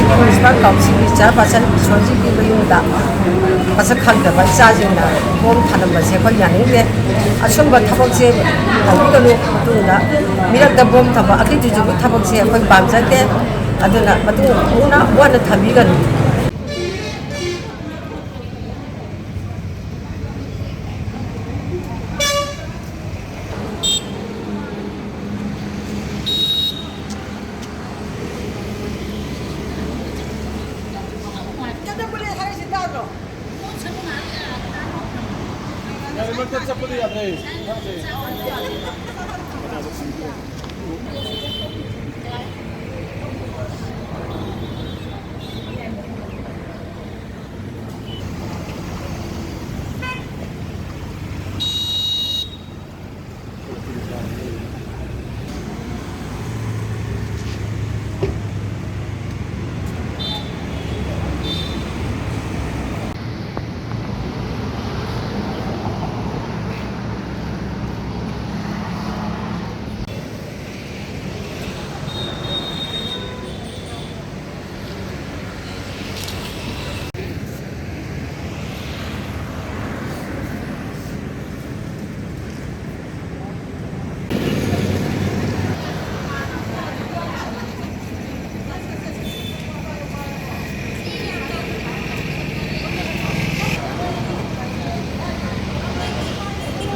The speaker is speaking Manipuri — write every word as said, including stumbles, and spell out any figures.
ꯃ꯭ꯌꯨꯅꯤꯁꯤꯄꯥꯜ ꯀꯥꯎꯟꯁꯤꯜꯒꯤ ꯆꯤꯌꯔꯄꯥꯔꯁꯟ ꯏꯁꯣꯔꯖꯤꯠꯀꯤ ꯃꯌꯨꯝꯗ ꯃꯁꯛ ꯈꯪꯗꯕ ꯏꯆꯥꯁꯤꯡꯅ ꯕꯣꯝ ꯊꯥꯔꯝꯕꯁꯦ ꯑꯩꯈꯣꯏ ꯌꯥꯅꯤꯡꯗꯦ꯫ ꯑꯁꯨꯝꯕ ꯊꯕꯛꯁꯦ ꯇꯧꯕꯤꯒꯅꯨ꯫ ꯃꯇꯨꯡꯗ ꯃꯤꯔꯛꯇ ꯕꯣꯝ ꯊꯝꯕ ꯑꯀꯤꯁꯨ ꯆꯨꯕ ꯊꯕꯛꯁꯦ ꯑꯩꯈꯣꯏ ꯄꯥꯝꯖꯗꯦ꯫ ꯑꯗꯨꯅ ꯃꯇꯨꯡ ꯍꯟꯅ ꯊꯥꯕꯤꯒꯅꯨ꯫ ꯌꯥꯔꯦ, ꯃꯔꯛꯇ ꯆꯠꯄꯗꯤ ꯌꯥꯗ꯭ꯔꯦ꯫